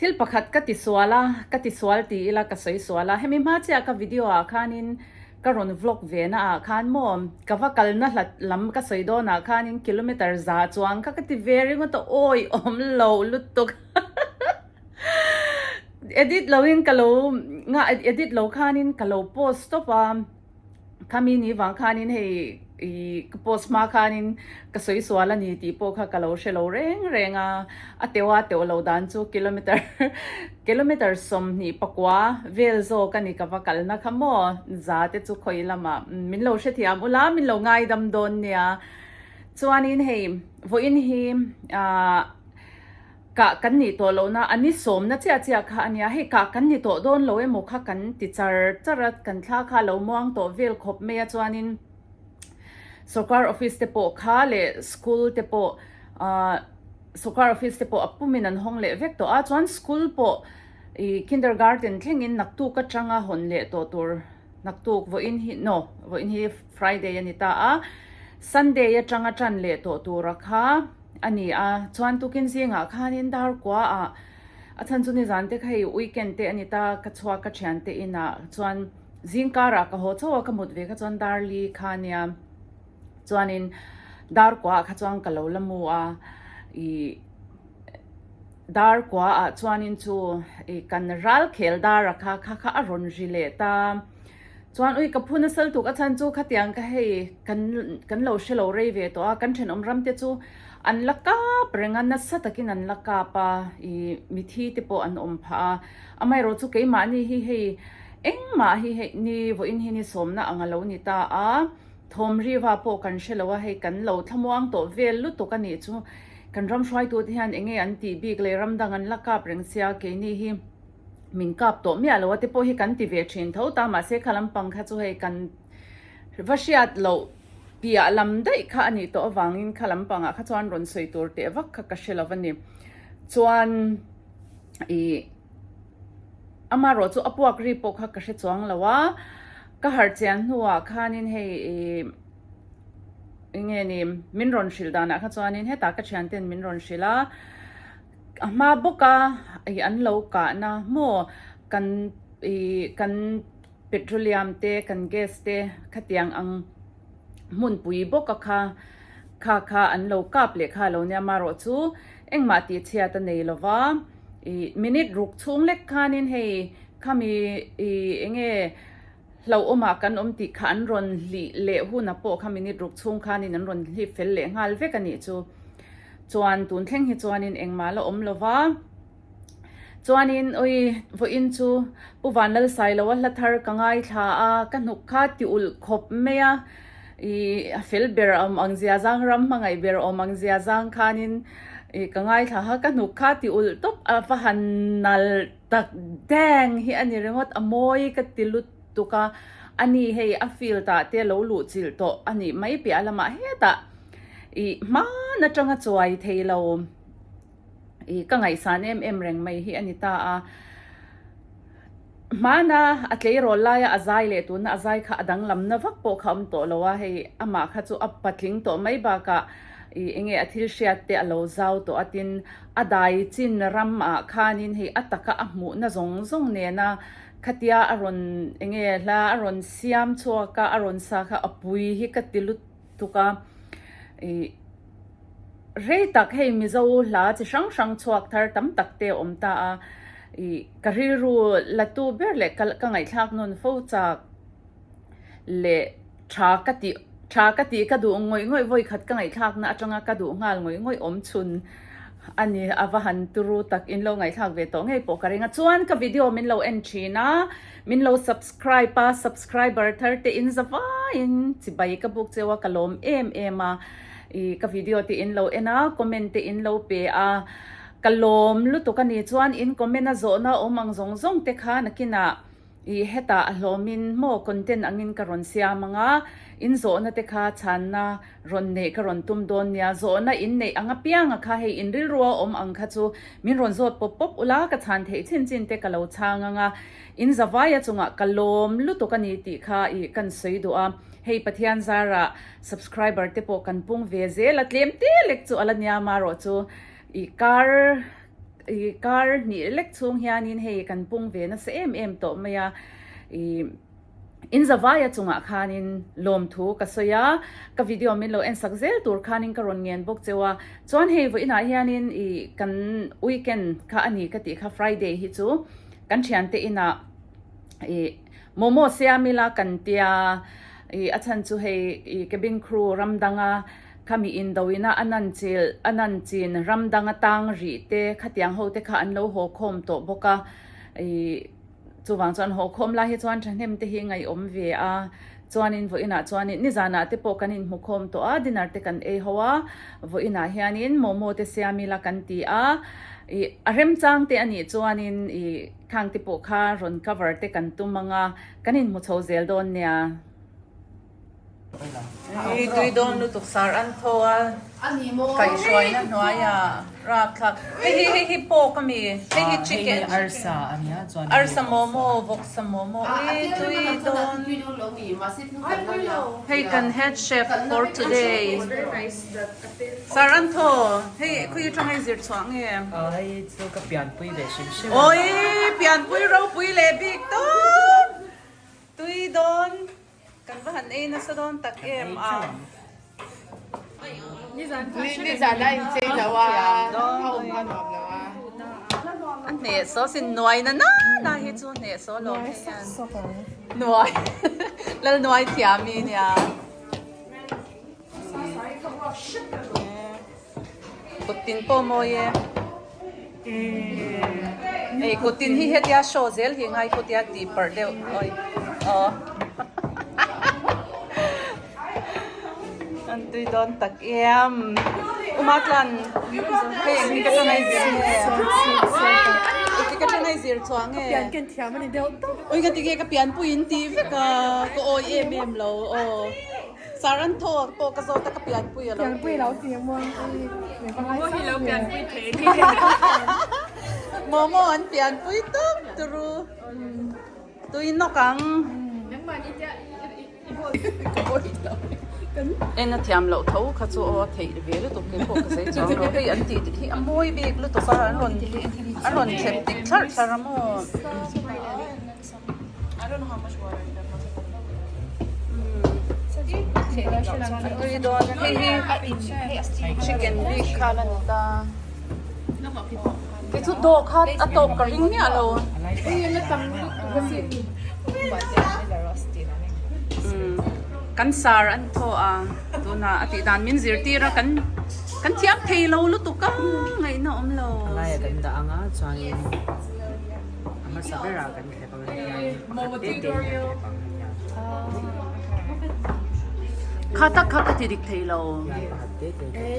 Thil pakhat ka ti sual a, ka ti sual ti ila ka sawi sual a, hemi hma chiah ka video ah khanin ka rawn vlog ve na ah khan maw ka va kalna hlat lam ka sawi dawn ah khanin kilometer za chuang kha ka ti ve ringawt a, awi awm lo lutuk edit lo in ka lo nga edit lo khanin ka lo post tawp a. Khami ni vang khanin hei i ka post hma khanin ka sawi sual a ni tih pawh kha ka lo hre lo reng reng a, a teuh a teuh lo dan chu kilometer kilometer 24 vel zawk a ni ka va kalna kha maw za te chu khawi lamah min lo hrethiam ula min lo ngaidam dawn nia chuanin hei vawiin hi ah. Kah kan nih tawh lohna a ni sawmna chiah chiah kha a nia, hei kah kan ni tawh dawn lo emaw kha kan ti char char a, kan thla kha a lo muang tawh vel khawp mai a chuanin sorkar office te pawh kha leh school te pawh ahh sorkar office te pawh a pumin an hawng leh vek tawh a chuan school pawh ih kindergarten thlengin naktuk atanga hawn leh tawh tur naktuk vawiin hi no vawiin hi Friday a ni ta a Sunday atanga tan leh tawh tura kha. A ni a, chuan tukin zingah khanin dar kua ah a chhan chu nizan te kha hei weekend te a ni ta, ka chhuak ka thian te inah chuan zing karah ka haw chauh a, ka mut ve kha chuan dar li kha a nia, chuanin dar kua ah kha chuan ka lo la mu a, ih dar kua ah chuanin chu ih kan ral khel dar a kha kha kha a rawn ri leh ta. Chuan ui ka phu nasal tuk a chhan chu khatiang ka hei kan kan lo hre lo rei ve tawh a, kan thenawm ram te chu an la kap reng a, nasa takin an la kap a, ih mithi te pawh an awm phah a, amaherawh chu keimahni hi hei engmah hi hei ni vawiin hi ni sawmna ang a lo ni ta a, thawm riva pawh kan hre lo a, hei kan lo thlamuang tawh vel lutuk a nih chu, kan ram hruaitute hian eng nge an tih bik le ram dang an la kap reng sia keini hi. Min kap tawh miah lo a te pawh hi kan ti ve thin tho ta mahse kha lampang kha chu hei kan va hriat loh piah lam daih kha a nih tawh avangin kha lampangah kha chuan rawn sawi tur teh vak kha ka hre lo a ni. Chuan ih amaherawh chu a puak ri pawh kha ka hre chuang lo a, ka harh chian hnuah khanin hei ih eng nge ni min rawn hrilh danah kha chuanin hetah ka thianten min rawn hrilh a. A hma bawka ih an lo kahna maw kan ih kan petroleum te kan gas te khatiang ang hmunpui bawka kha kha kha an lo kap leh kha lo nia amaherawh chu engmah tih chhiat a nei lova ih minute ruk chhung lek khanin hei khami ih eng nge Hlauhawmah kan awm tih kha an rawn hlih leh hunah pawh kha minute ruk chhung khanin an rawn hlip fel leh nghal vek a nih chu. Chuan tun thleng hi chuanin engmah la awm lo va. Chuanin awi vawiin chu Pu Vanlalsailoa hla thar ka ngaithla a, ka hnuk kha ti ulh khawp mai a, ih a fel ber awm ang zia zang ram hmangaih ber awm ang zia zang khanin ih ka ngaithla a, ka hnuk kha ti ulh tawp a va han nalh. Tak deng hi a ni ringawt, a mawi ka ti lutuk a, a ni hei a field ah te lo luh chilh tawh a nih mai piah lamah hetah ih hman atanga chuai thei lo ih ka ngaihsan em em reng mai hi a ni ta a, hmana a tleirawl laia a zai leh tuna a zai kha a danglamna vak pawh kha a awm tawh lo a, hei amah kha chu a patling tawh mai bakah ih eng nge a thil hriat te a lo zau tawh a tin A dai chin ram ah khanin hei a taka a hmuhna zawng zawng nena khatia a rawn eng nge hla a rawn siam chhuak a, a rawn sa kha a pui hi ka ti lutuk a. Ih rei tak hei Mizo hla chi hrang hrang chhuak thar tam tak te a awm ta a. Ih ka rilru la tu ber leh ka ka ngaihthlak nawn fo chak. leh tha ka tih tha ka tih ka duh ngawih ngawih vawi khat ka ngaihthlakna atanga ka duh nghal ngawih ngawih awm chhun a ni a va han turu tak in lo ngaihthlak ve tawh ngei pawh ka ring a chuan ka video min lo en thin a min lo subscribe a subscriber thar te in za vaiin chibai ka buk cheu a ka lawm em em a ih ka video te in lo en a comment te in lo pe a ka lawm lutuk a ni chuan in comment a zawhna awm ang zawng zawng te kha nakinah I hetah a hlawmin maw content angin ka rawn siam ang a, in zawhna te kha chhanna rawn neih ka rawn tum dawn nia, zawhna in neih ang apianga kha hei in rilrua awm ang kha chu min rawn zawt pawp pawp ula ka chhan theih chin chin te ka lo chhang ang a, in zavaia chungah ka lawm lutuk a ni tih kha i kan sawi duh a, hei Pathian zarah subscriber te pawh kan pung ve zel a, tlem te lek chu a la nia marawh chu i kar. I kar hnih lek chhung hianin hei kan pung ve nasa em em tawh mai a. I in zavaia chungah khanin lawmthu ka sawi a, ka video min lo en sak zel tur khanin ka rawn ngen bawk cheu a. Chuan hei vawiinah hianin i kan weekend kha a ni ka tih kha Friday hi chu kan thiante inah i momo siam ila kan tia i a chhan chu hei i cabin crew ram danga khami indoina a nan chil a nan chin ram danga tang rih te khatiang ho te kha an lo haw khawm tawh bawk a i Chuvang chuan haw khawm lai hi chuan thahnem te hi ngaihawm ve a, chuanin vawiinah chuanin nizanah te pawh kan inhmu khawm tawh a, dinner te kan ei ho a, vawiinah hianin momo te siam ila kan ti a, ih a remchang te a nih chuanin ih khang te pawh kha rawn cover te kan tum ang a, kan inhmu chho zel dawn nia. Hi tui dawn lutuk sar an thaw a kaihhruaina hnuaiah rapthlak hei hi hei hi pork a mi hei hi chicken arsa a nia chuan arsa momo vawksa momo ui tui dawn hei kan head chef for today sar an thaw hei khawi atanga i zir chhuah nge hei chu ka pianpui ve hrim hrim awi pianpui ropui leh bik tawp tui dawn Kan va han ei nasa dawn tak em a. Nizan a inchei lo a, a awm kha nuam lo a. A hneh saw sin nuai na na na hi chu hneh saw lo hei hian. Nuai lal nuai thiam mi nia. Kut tin pawh mawi e. Hei kut tin hi hetia show zel hi ngai khutia tih parh deuh awi aw an tui dawn tak em uma tlan hei eng hi ka tangai zir nge eng ka tangai zir chhuah nge pian ken thiam ani deuh tawp ui ka ti nge ka pian pui in tih vek a ka awi em em lo aw. Sir an thaw pawh ka zawt a ka pianpui a lo ti. Pianpui lo ti a muang pui. Momo hi lo pianpui thei a ni. Momo an pianpui tawp turu. Tui nawk ang. En a thiam loh tho kha chu aw a theih ve lutuk kei pawh ka sawi chuang lo. Hei an tih hi a mawi bik lutuk a an rawn an rawn thlep dik thlarh thlarh a maw. Tui dawn hei hi chicken bik kha la ni ta kei chu dawh kha a tawp ka ring miah lo kan sar an thaw a tunah a tih dan min zirtir a kan kan thiam thei lo lutuk a ngaihna awm lo. A laia kan dah anga chuanin a hmasa berah kan thlep ang hian pakhat te te in kan thlep ang ania. Kha tak kha ka ti dik thei lo. Hian pakhat te te kan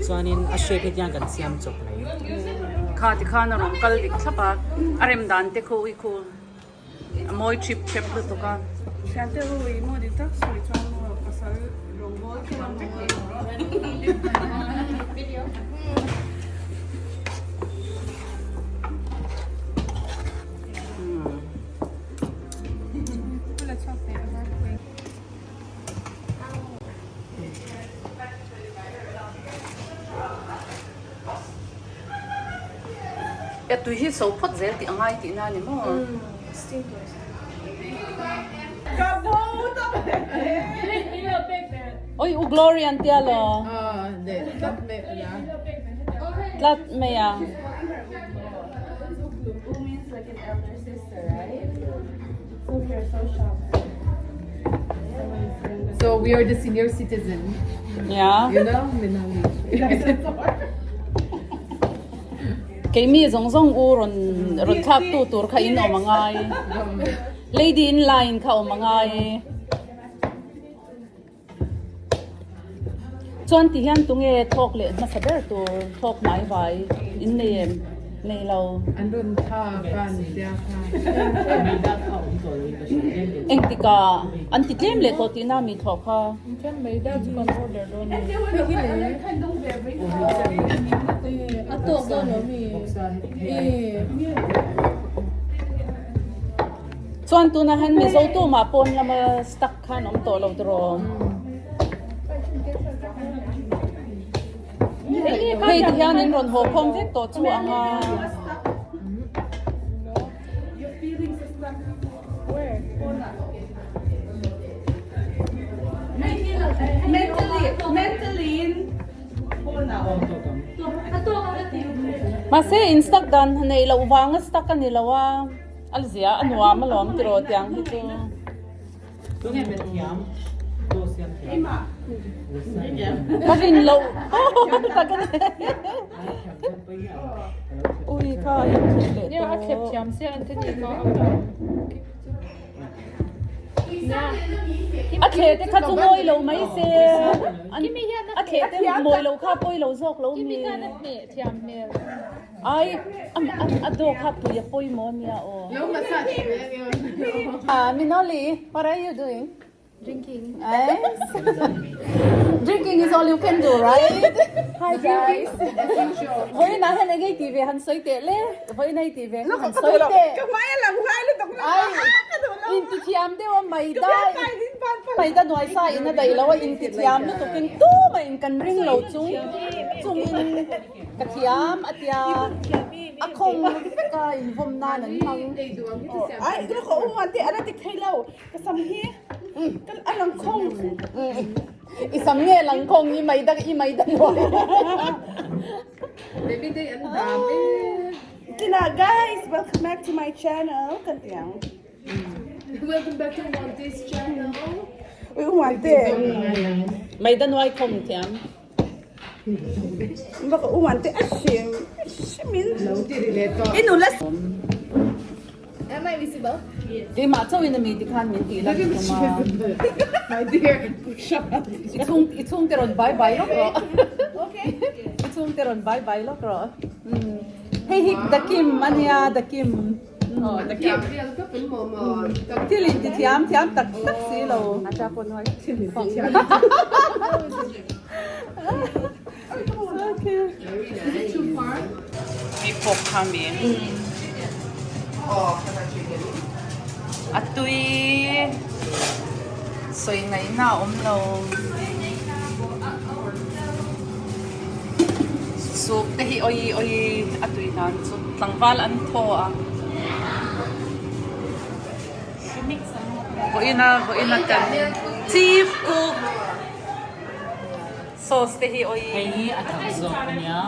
Chuanin a shape hetiang kan siam chawp mai. Kha tikhan a rawn kal dik thlap a, a rem dan te khu i khu. A mawi thip thep lutuk a. Thiante ho i maw dik tak sawi chuan maw pasal rawngbawl kher ang vek ni maw. E tui hi so phawt zel tih a ngai tihna a ni maw? Oi u Glory an tia law. Tlat mai a. So we are the senior citizen. Yeah. You know, Keimi zawng zawng u rawn rawn thlak tu tur kha in awm angai. Lady in line kha awm angai. Chuan ti hian tunge thawk leh hmasa ber tur thawk hnai vai in nei em? Nei lo. An rawn tha ka ni tia kha. Engtika an ti tlem leh tawh tihna mi thlawh kha. A tawk dawn lo mi. Chuan tunah hian Mizo tumah pawn lama stuck khan awm tawh lo tiraw? Hei ti hian in rawn haw khawm vek tawh chu ang a. Mahse in stuck dan nei loh vanga stuck a ni lo a, a zia a nuam alawm tiraw tiang hi chu. Ka rin loh tak a ni. Ui kha in thlep leh tawh. A thlep thiam sia an ti ni kha. A thle te kha chu mawi lo mai se. A thle te mawi lo kha pawi lo zawk lo mi. Ai a dawh kha tui a pawimawh ania aw. Lo massage ve ania. Ah Minoli what are you doing? Drinking. Drinking is all you can do right? Hi guys. Vawiinah hian eng ei tih ve han sawi teh le. Vawiin ei tih ve han sawi teh. Ka hmai a lang ngai lutuk na. Ai intithiam deuh a mai da mai da nuai sa in a daih lo a intithiam lutuk in tumah in kan ring lo chung chungin Ka thiam a tia a khawng vek a invawm nan an hmang. Ai ka ka um an te a la tik thei lo ka sam hi ka a lang khawng. I sam nge lang khawng i mai dak i mai dak nuai. Baby day an dam e. Tina guys welcome back to my channel kan tiang. Welcome back to Wante's channel. Ui um an te. Mai da nuai khawng thiam. Bak um an te a hrim hrimin i nula Am I visible? Keimah chauhin a mi tikhan min tih lan tum a. My dear. I chhung i chhungte rawn bai bai lawk rawh. I chhungte rawn bai bai lawk rawh. Hei hi Dakim a nia Dakim. Aw Dakim. Thil in ti thiam thiam tak tak si lo. Mi pawk kha mi. A tui sawi ngaihna a awm lo. Soup te hi awi awi a tui nan chu tlangval an thaw a. Vawiina vawiina kan chief cook sauce te hi awi. Hei hi a thak zawk a nia.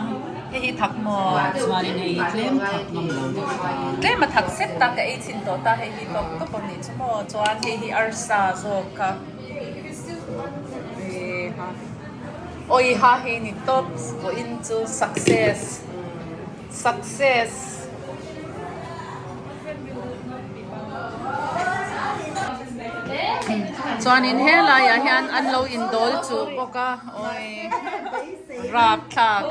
Hei hi thak maw? Chuanin hei hi tlem thak ngam lo deuh ta. Tlem a thak set ta ka ei chhin tawh ta hei hi tawp tawp a nih chu maw chuan hei hi arsa zawk kha. Awi ha hei ni tawp vawiin chu success success. Chuanin helaiah hian an lo indawl chuh bawk a awi rapthlak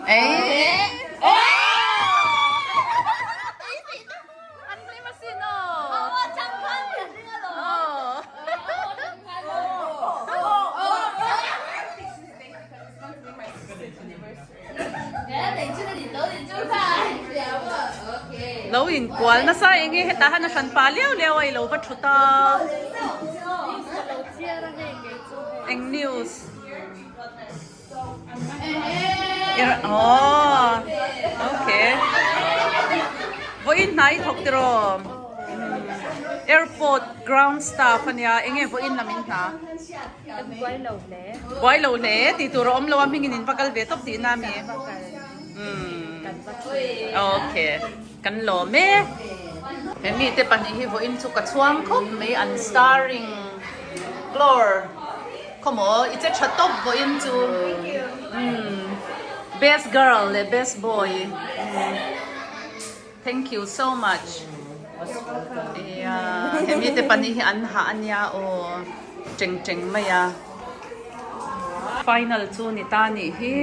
ei Lo inkual nasa eng nge hetah hian a hran pah liau liau a i lo va thut a eng news aww okay vawiin hnai thawk tiraw airport ground staff ania eng nge vawiin lam in hna. Buai lo hle. Buai lo hle tih tur a awm lo a hmingin in va kal ve tawp tihna a mi? Umm. Okay. Kan lawm e. He mite pahnih hi vawiin chu ka chhuang khawp mai an starring Glor khawmaw i che tha tawp vawiin chu. Umm. Best girl leh best boy. Thank you so much. Nia hemi te pahnih hi an hah ania aw teng teng mai a. Final chu ni ta nih hi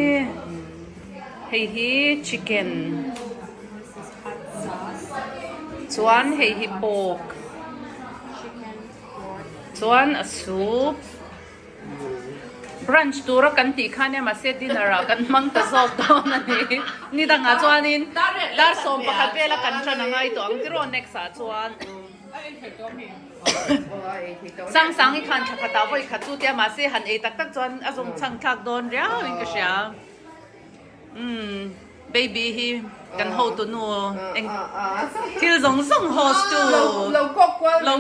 hei hi chicken chuan hei hi pork chuan a soup. Brunch tura kan tih kha nia mahse dinner ah kan hmang ta zawk dawn a ni. Ni dangah chuanin dar 11 vela kan tan a ngai tawh ang tiraw next ah chuan. Sang sang i khan thla khatah vawi khat chu tia mahse han ei tak tak chuan a zawng chhang thlak dawn riau in ka hria. Umm baby hi kan hotu nu eng thil zawng zawng host tu Lo kawk kual lo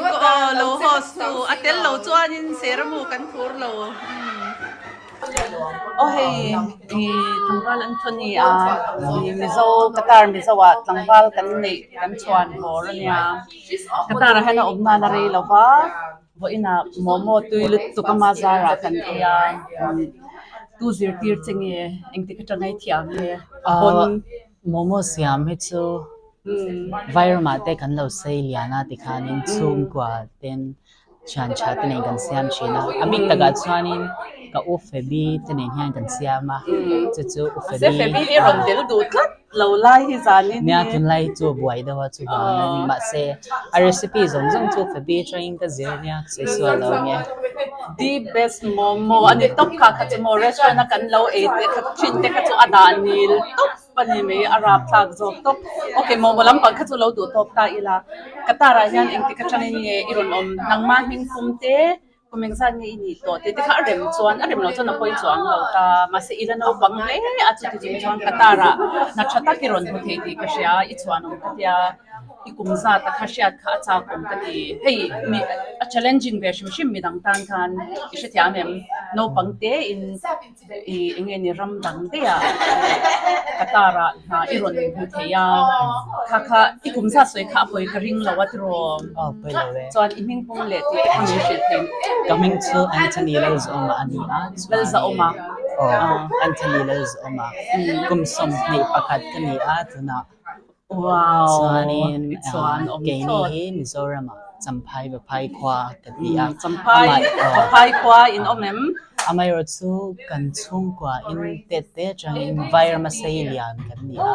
lo host tu a tel lo chuanin seramu kan phur lo. Aw hei ih tlangval Anthony a ih Mizo Qatar Mizo ah tlangval kan neih kan chhuan bawr a nia Qatar ah hian a awm nan a rei lo va vawiinah momo tui lutuk ama zarah kan ei a tu zirtir che nge engtik atanga i thiam nge a hawn. Momo siam hi chu Vairamah te kan lo sei lian a tikhanin chhungkua ten Thian tha te nen kan siam thin a, a bik takah chuanin ka u Febi te nen hian kan siam a, chu chu u Febi. Mahse Febi hi rawn tel duh tlat lo lai hi zanin hi. Nia tunlai hi chu a buai deuh a chuvangin mahse a recipe zawng zawng chu Febi atangin ka zir nia ka sawi sual lo nge. The best momo a ni tawp kha kha chu maw restaurant a kan lo ei te kha thin te kha chu a dah nil tawp. Pani mai a rap thlak zawk tawp. Ok momo lampang kha chu lo duh tawp ta ila. Qatar ah hian engtik atangin nge i rawn awm? Nangmah hming pum te, kum engzat nge i nih tawh tih te kha a rem chuan a rem loh chuan a pawi chuang lo ta. Mahse i la naupang hle a chuti chung chuan Qatar ah hna tha tak i rawn hmu thei tih ka hria, i chhuan awm ka tia, i kum zat a kha hriat kha a chak awm ka ti. Hei mi a challenging ve hrim hrim midang tan khan i hrethiam em? Naupang te in. I enge ni ram dang daih ah Qatar ah hna i rawn hmu thei a, kha kha i kum zat sawi kha a pawi ka ring lo a tiraw? Aw pawi lo e. Chuan i hming pawng leh tih te kha min hrilh thei. Ka hming chu Anthony Lalzawma a ni a, chuan Lalzawma. Aw Anthony Lalzawma. Kum 21 ka ni a tunah. Wow! Chuanin I chuan awm keini thlawt. hi Mizoramah Champhai Vaphai khua kan ni a. Champhai Vaphai khua in awm em? Amaherawh chu kan chhungkua in tet te atangin Vairama Seilian kan ni a.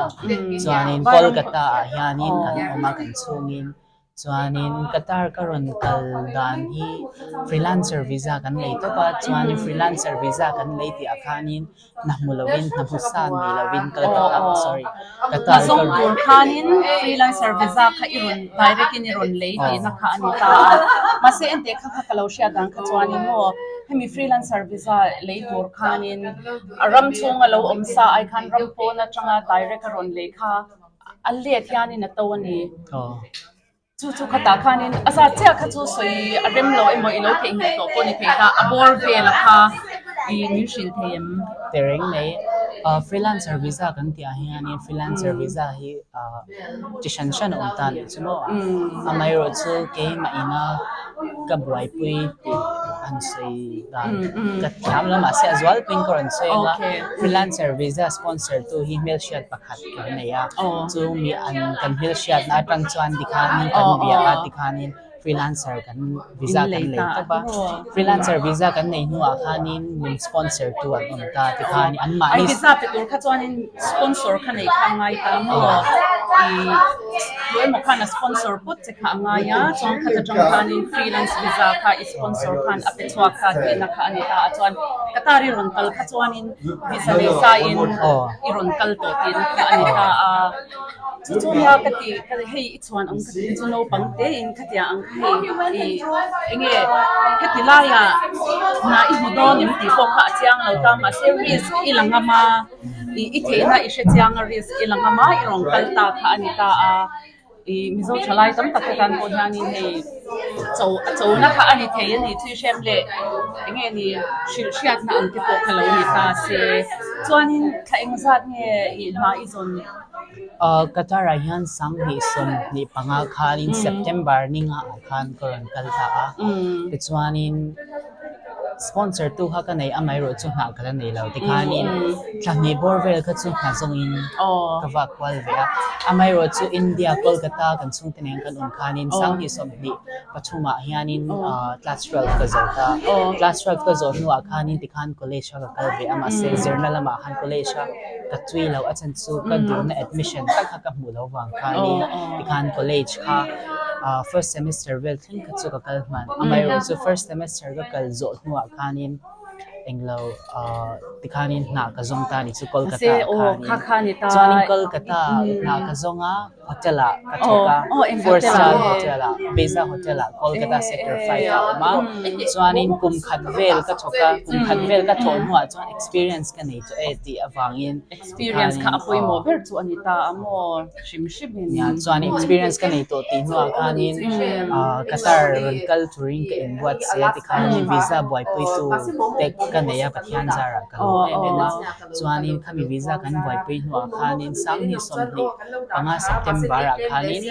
Chuanin Kolkata ah hianin kan awm a kan chhungin. Chuanin Qatar ka rawn kal dan hi freelancer visa kan lei tawp a, chuanin freelancer visa kan lei tih ah khanin hna hmu lovin hna hmu san nei lovin Kolkata sorry Qatar Hna zawng tur khanin freelancer visa kha i rawn direct in i rawn lei tihna kha a ni ta a. Mahse enteh kha kha ka lo hriat dan kha chuanin maw hemi freelancer visa lei tur khanin a ram chhunga lo awm sa ai khan ram pawn atanga direct a rawn lei kha A let hianin a to a ni. Chu chu khatah khanin a zat chiah kha chu sawi a rem lo emaw i lo theihnghilh tawh pawh ni thei ta a bawr vela kha i min hrilh thei em? Tereng mai freelancer visa kan tih ah hianin freelancer visa hi chi hran hran a awm ta nih chu maw? Amaherawhchu keimah ina ka buaipui tih han sawi dan ka thiam lo mahse a zualpuiin ka rawn sawi ang a, freelancer visa sponsor tu hi hmelhriat pakhat kan nei a, chu mi an kan hmelhriatna atang chuan tikhanin kan bia a tikhanin freelancer kan visa kan lei tawp a, freelancer visa kan nei hnuah khanin min sponsor tu an awm ta tikhanin anmahni Ai visa pe tur kha chuanin sponsor kha nei kha a ngai ta maw? I tu emaw khan a sponsor pawt che kha a ngai a, chuan khat atang khanin freelance visa kha i sponsor khan a pe chhuak kha tihna kha a ni ta a, chuan Qatar i rawn kal kha chuanin visa nei sain i rawn kal tawh tihna kha a ni ta a, chu chu nia ka ti hei i chhuan ang ka ti chu naupang tein khatia ang kha hei i enge heti laiah hna i hmu dawn em tih pawh kha a chiang lo ta mahse risk i la ngam a i theihna i hre chiang a risk i la ngam a i rawn kal ta kha a ni ta a. I Mizo thalai tam tak te tan pawh hianin hei cho a chona kha a ni thei a ni thui hrem leh eng nge ni hrilh hriatna ang te pawh kha lo ni ta se chuanin thla engzat nge i hna i zawn? Qatar ah hian 2025 khanin September ni nga ah khan ka rawn kal ta a tichuanin Sponsor tu kha ka nei amaherawh chu hnah ka la nei lo tikhanin thla hnih bawr vel kha chu hna zawngin ka vak kual ve a. Amaherawh chu India Kolkata kan chhungte nen kan awm khanin 2023 ah hianin class 12 ka zo ta. Class 12 ka zawh hnuah khanin tikhan college kha ka kal ve a mahse zirna lamah khan college a ka tui loh a chhan chu ka duhna admission tak kha ka hmuh loh vang khanin tikhan college kha first semester vel thleng kha chu ka kal hman. Amaherawhchu first semester ka kal zawh hnuah khanin. Englo tikhanin hna ka zawng ta ni chu Kolkata ah khanin chuanin Kolkata ah hna ka zawng a hotel ah ka thawk a four star hotel ah Beza hotel ah Kolkata sector 5 ah a awm a chuanin kum khat vel ka thawk a kum khat vel ka thawh hnuah chuan experience ka nei tawh e tih avangin Experience kha a pawimawh ber chu a ni ta a maw hrim hrim in. Nia chuan experience ka nei tawh tih hnuah khanin Qatar rawn kal turin ka inbuatsaih a tikhanin visa buaipui tu te ka nei a Pathian zarah ka lawm em em a chuanin khami visa kan buaipui hnuah khanin 2025 September ah khanin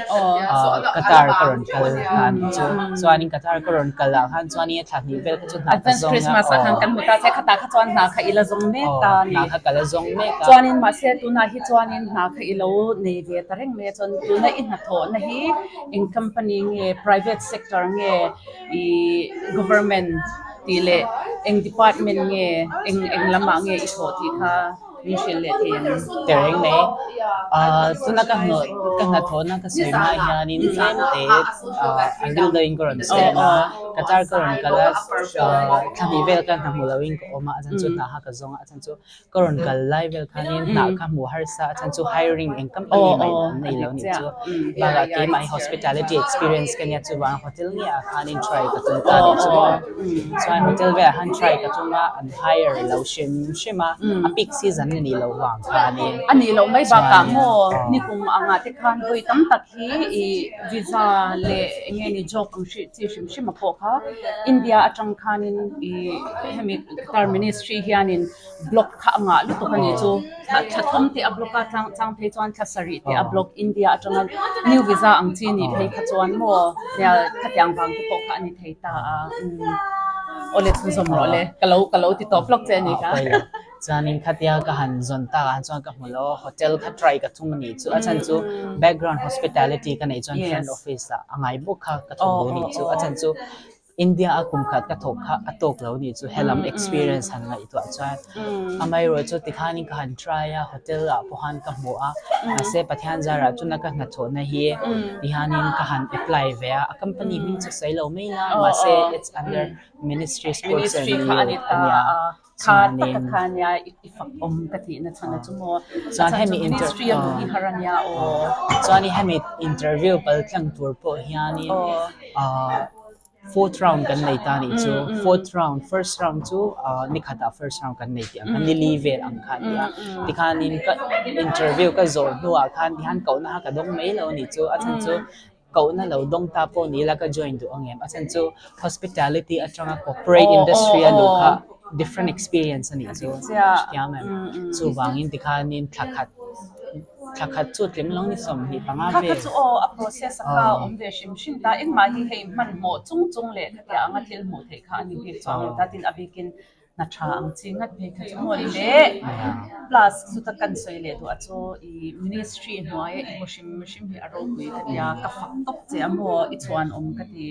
Qatar ka rawn kal ta a nih chu chuanin Qatar ka rawn kal ah khan chuanin a thla hnih vel kha chu hna ka Advance zawng a Christmas ah khan kan hmu ta che khatah kha chuan hna kha i la zawng mek ta a ni. Hna kha ka la zawng mek a. Chuanin mahse tunah hi chuanin hna kha i lo nei ve ta reng mai a chuan tuna i hnathawhna hi eng company nge private sector nge i government tih leh eng department nge eng eng lamah nge i thawh tih kha min hrilh leh thei ang. Tereng mai. Ahh tuna ka hnawh ka hnathawhna ka sawi hma hianin tlem te ahh a ril deuhin ka rawn sawi a, Qatar ka rawn kal a ahh thla hnih vel ka hna hmu loin ka awm a, a chhan chu hna kha ka zawng a, a chhan chu ka rawn kal lai vel khanin hna kha hmuh harsa a chhan chu hiring eng company mai an nei lo nih chu. Bakah keimah hi hospitality experience ka nia chuvang hotel nge ah khanin try ka tum ta nih chu maw. Chuan hotel velah khan try ka tum a an hire lo hrim hrim a, a peak season a nih loh vang khanin. A nih loh mai bakah maw nikum angah te khan vawi tam tak hi i visa leh eng nge ni job ang hrih chi hrim hrim a pawh kha India atang khanin i hemi Qatar ministry hianin block kha a ngah lutuk a nih chu thla thum te a block a chang phei chuan thla sarih te a block India atanga new visa ang chi nih phei kha chuan maw nia khatiang vang te pawh kha a ni thei ta a awle chhunzawm rawh le ka lo ka lo ti tawp lawk che a ni kha. Chuanin khatia ka han zawn tak ah chuan ka hmu lo hotel kha try ka tum a nih chu a chhan chu background hospitality ka neih chuan front office ah a ngai bawk kha ka thawk duh a nih chu a chhan chu India a kum khat ka thawk kha a tawk lo nih chu helam experience han ngaihtuah chuan amaherawh chu tikhanin ka han try a hotel ah pawh khan ka hmu a mahse Pathian zarah chuna ka hnathawhna hi tihianin ka han apply ve a a company hming chu sawi lo mai la mahse it's under ministry sports and youth a nia. Kha taka kha nia i fak awm ka tih na chhan a chu maw. Chuan hemi ministry a hmuh hi har a nia aw. Chuan hemi interview pal tlang tur pawh hianin fourth round kan nei ta nih chu. Fourth round, first round chu nikhatah first round kan nei tih ang kha nili vel ang kha a nia. Tikhanin ka interview ka zawh hnuah khan tihian kohna kha ka dawng mai lo a nih chu. A chhan chu Kohna lo dawng ta pawh ni ila ka join duh ang em? A chhan chu hospitality atanga corporate industry a luh kha different experience a nih chu hriathiam em? Chuvangin tikhanin thla khat thla khat chu tling lo ni 25 Kha vel. kha chu aw a process a kha awm ve hrim hrim ta engmah hi hei hmanhmawh chung chung leh khatiang anga thil hmuh theih kha a ni bik chuang lo ta tin a bikin hna tha ang chi ngat phei kha chu maw leh plus chuta kan sawi leh duh a chu i ministry hnuai a i hmu hrim hrim hi a ropui ka tia ka fak tawp che a maw i chhuan awm ka ti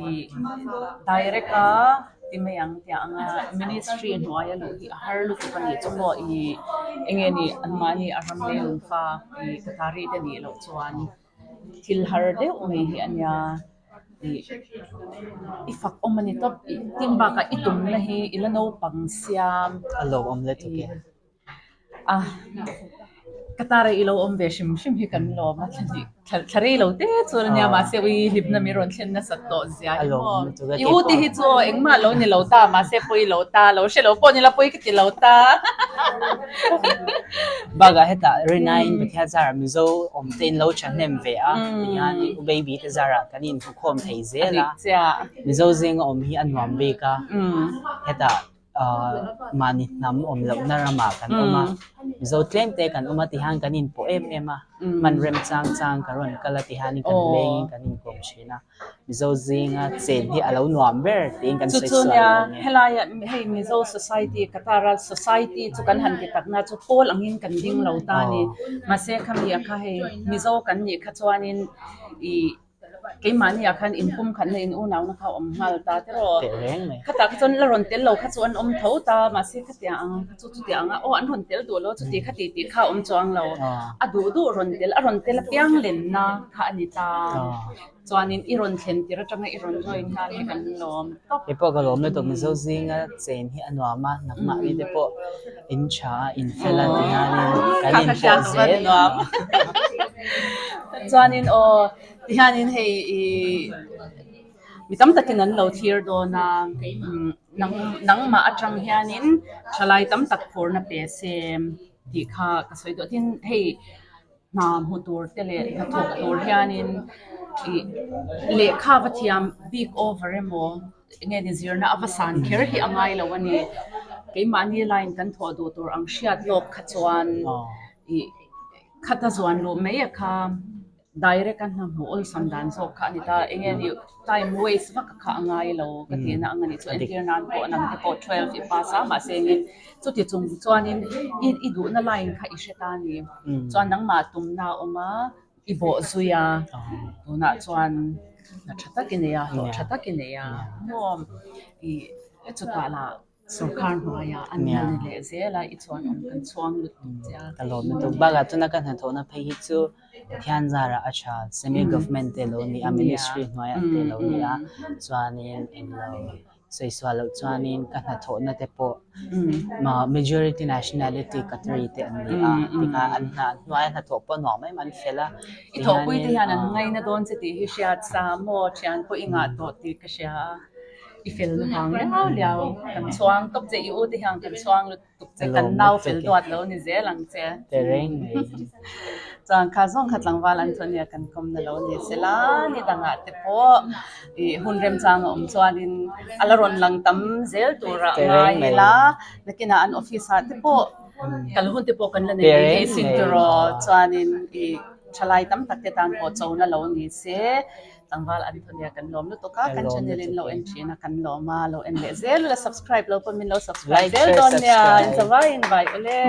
i direct a ti mai ang tia anga ministry hnuai a luh hi a har lutuk a nih chu maw i eng nge ni anmahni a ram leh lungfa i ka tari te nih loh chuan thil har deuh mai hi a nia. I fak awm a ni tawp. Tin bakah i tumna hi i la naupang siam. A lo awm le tuk e. A, ka tara i lo awm ve hrim hrim hi kan lawm a, thla rei lo te chu a nia mahse ui hlipna min rawn thlen nasat tawh zia hi maw. I u te hi chu engmah lo ni lo ta mahse pawi lo ta, lo hre lo pawh ni la pawi ka ti lo ta. Bakah hetah Rinain Pathian zarah Mizo awm te in lo thahnem ve a, tihian U Baby te zarah kan inhmukhawm thei zel a, Mizo zinga awm hi a nuam bik a, hetah mahni hnam awm lohna ramah kan awm a, Mizo tlem te kan awm a tihian kan inpawh em em a, hman rem chang chang ka rawn kal a tihianin kan lengin kan inkawm thin a. Mizo zinga chen hi a lo nuam ber tiin kan Chu sawi chu sual nia lo nge. helaia hei Mizo society Qatar a society chu kan han ti takna chu pawl angin kan ding lo ta a ni. Mahse khami a kha hei Mizo kan nih kha chuanin ih. Keimahni ah khan inpum khatna in unauna kha a awm nghal ta tiraw? Teh reng mai. Khatah kha chuan la rawn tel lo kha chu an awm tho ta, mahse khatiang ang kha chu chutiang anga aw an rawn tel duh lo chuti khati tih kha a awm chuang lo. A duh duh rawn tel, a rawn tel apiang lenna kha a ni ta. Chuanin i rawn thlen tir atanga i rawn join nghal hi kan lawm tawp. Kei pawh ka lawm lutuk, Mizo zinga chen hi a nuam a, nangmahni te pawh in tha a, in fel a ti hianin kan in pawh zel nuam. Chuanin aw ti hianin hei i mi tam takin an lo thlir dawn a, nang nangmah atang hianin thalai tam tak phurna pe se tih kha ka sawi duh a, tin hei Hna hmu tur te leh hnathawk tur hianin ih lehkha va thiam bik over emaw enge ni zirna a va san kher hi a ngai lo a ni. Keimahni line kan thawh duh tur ang hriat lawk kha chuan ih khata zuan luh mai a kha direct a hna hmuh awlsam dan zawk kha a ni ta. Enge ni time waste vak kha a ngai lo ka tihna ang a nih chu entir nan pawh nang te pawh 12 i pass a mahse engin chuti chung chuanin i i duhna line kha i hre ta a ni. Chuan nangmah tumna a awm a, i bawh zui a, tunah chuan hna tha tak i nei a, hlawh tha tak i nei a, maw ih chutah lah sorkar hnuaiah an la ni leh zel a, i chuan awm kan chhuang lutuk che a. Ka lawm lutuk. Bakah tuna ka hnathawhna phei hi chu Pathian zarah a tha, semi government te lo ni a, ministry hnuaiah te lo ni a, chuanin englo Saisual loh chuanin ka hnathawhna te pawh majority nationality Qatari te an ni a, tikha an hna hnuaia hnathawh pawh nuam em an fel a. I thawhpui te hian an ngaina dawn che tih hi hriat sa maw thian pawh i ngah tawh tih ka hria a, i fel vang liau liau kan chhuang tawp che i u te hian kan chhuang lutuk. Tuk che kan nau fel duat lo ni zel ang che. Tereng mai. Chuan kha zawng kha tlangval Antonia kan kawmna lo ni sela ni dangah te pawh i hun remchang a awm chuanin a la rawn lang tam zel turah ngai ila nakinah an office ah te pawh kal hun te pawh kan la nei mai thei sin tiraw chuanin i thalai tam tak te tan pawh chona lo ni se. Tlangval Antonia kan lawm lutuk a, kan channel in lo en thin a kan lawm a, lo en leh zel ula subscribe lo pawh min lo subscribe zel dawn nia, in zavaiin vai ule.